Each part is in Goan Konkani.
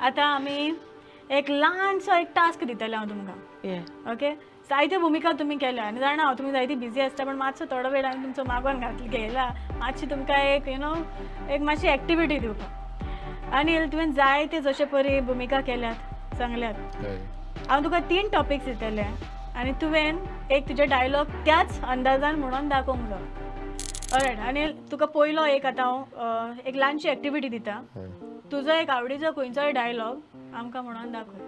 आतां आमी एक ल्हानसो एक टास्क दितले हांव तुमकां. ओके, जायत्यो भुमिका तुमी केल्या आनी जाणा हांव तुमी जायती बिजी आसता, पण मातसो थोडो वेळ हांवें तुमचो मागोन घेयला मातशी तुमकां एक you know एक मातशी एक्टिविटी दिवपाक. अनिल, तुवें जायते जशे परी भुमिका केल्यात सांगल्यात, हांव तुका 3 टॉपिक्स दितले आनी तुवें एक तुजे डायलॉग त्याच अंदाजान म्हणून दाखोवंक जाय. ऑलरायट अनिल, तुका पयलो एक आतां हांव एक ल्हानशी एक्टिविटी दिता, तुजो एक आवडीचो खंयचोय डायलॉग आमकां म्हणून दाखय,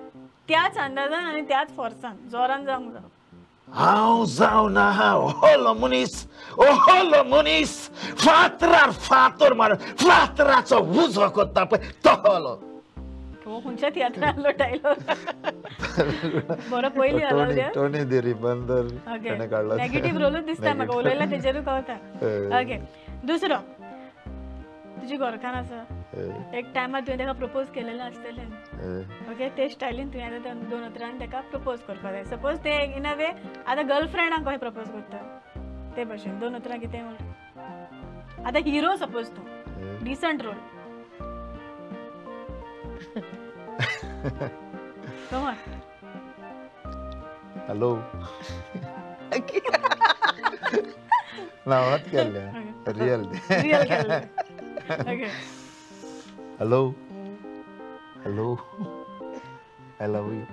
त्याच अंदाजान आनी त्याच फोर्सान, जोरान जावंक जाय. हांव जावन आहा ओहलो मनीस, ओहलो मनीस, फातरार फातर मारून फातराचो उजो करता पळय तोहलो. हो खंयच्या तियात्रांतलो डायलॉग? बरो पयलीं आलो टोनी दी रिबंदर काडलो. नेगेटीव रोलूच दिसता म्हाका, उलयला तेजेरूय कळटा. ओके, दुसरो, तुजी घरकान्न आसा, एक टायमार तुवें ताका प्रपोज केलेलें आसतलें. ओके, ते स्टायलीन तुवें आतां 2 उतरान ताका प्रपोज करपाक जाय. सपोज ते इन अ वे आतां गर्लफ्रेंडाक कशें प्रपोज करता ते भशेन 2 उतरां कितें म्हण. आतां हिरो सपोज तूं, डिसंट रोल. हॅलो नांवात केल्लें real. Hello hello, I love you.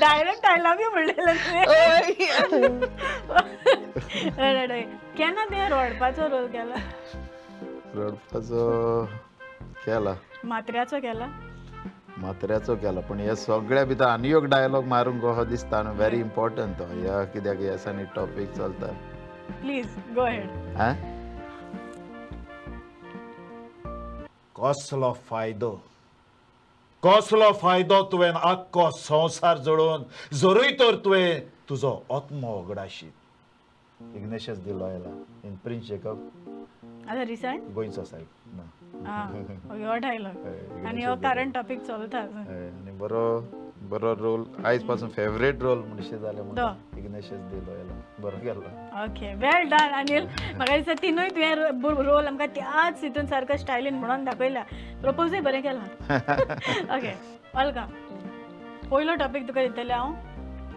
Direct I love you म्हणलेलं. केन्ना ते रडपाचो रोल केला? रडपाचो केला, मात्र्याचो केला, मात्र्याचो केला. पण हे सगळ्या भितर आनी एक डायलॉग मारूंक कसो दिसता न्हू, व्हेरी इम्पॉर्टंट तो, ह्या कित्याक ह्या दिसांनी टॉपीक चलता. Please go ahead. हा, कसलो फायदो, कसलो फायदो तुवें आख्खो संवसार जोडून जरूय तर तुवें तुजो आत्मो उगडाशीत. इग्नेशियस दिलोयला इन प्रिन्स जेकब, आतां रिसंट गोंयचो सायब ना हो डायलॉग आनी हो करंट टॉपीक चलता. आनी बरो बरो रोल, आयज पासून फेवरेट रोल म्हणशे जालें म्हणून इग्नेशियस दिलोयला बरो केला. ओके, वेल डन अनिल. म्हाका दिसता तिनूय तुवें रोल आमकां त्याच हितून सारको स्टायलीन म्हणून दाखयला, प्रपोजूय बरें केलां. ओके अलका, पयलो टॉपीक तुका दितलें हांव,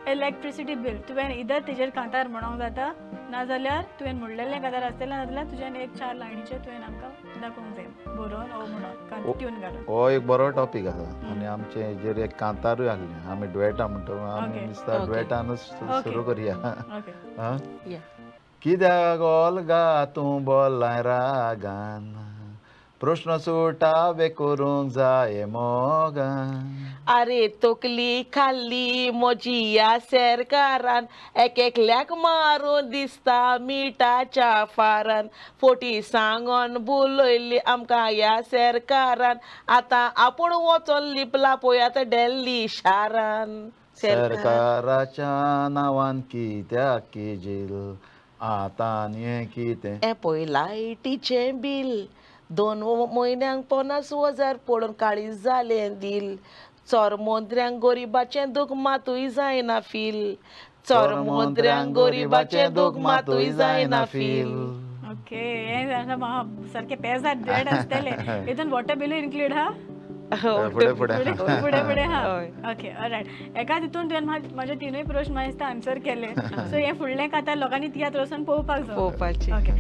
इलेक्ट्रिसिटी बील. तुवें इधर तेजेर कांतार म्हणोंक जाता, नाजाल्यार तुवें म्हणलेलें कांतार आसतलें, नाजाल्यार तुज्यान एक 4 लायनीचें तुवें आमकां दाखोवंक जाय बरोवन ओ म्हणून ट्यून घालून. हो एक बरो टॉपीक आसा आनी आमचे हेजेर एक कांतारूय आसलें, आमी डुएटा म्हणटा, आमी दिसता डुएटानूच सुरू करया. कित्याक ओल्गा तूं बोलाय रागान, प्रश्न सुटावे करूंक जाय मोगान. अरे तकली खाल्ली म्हजी ह्या सरकारान, एक एकल्याक मारून दिसता मिठाच्या फारान, फोटी सांगोन बुलयल्ली आमकां ह्या सरकारान, आतां आपूण वचोन लिपला पळयात दिल्ली शारान. सरकाराच्या नांवान कित्याक किजील, आतां हें कितें हें पळय लायटीचें बील, 2 म्हयन्यांक 50,000 पडून काळीज जालें दील, चोर मोंत्र्यांक गोरिबाचें दूख मातूय जायना फील, चोर मोंत्र्यांक गोरिबाचें दूख मातूय जायना फील. ओके, हें सारकें पेजार दुयेंत आसतलें. हितून वॉटर बिलूय इन्क्लूड हा? फुडें फुडें फुडें फुडें हा. ओके ऑलरायट, एका तितून तुवें म्हाजे 3 प्रश्न म्हाका दिसता आन्सर केले. सो हें फुडलें कांतार लोकांनी तियात्र वचून पळोवपाक जाय. पळोवपाचें. ओके.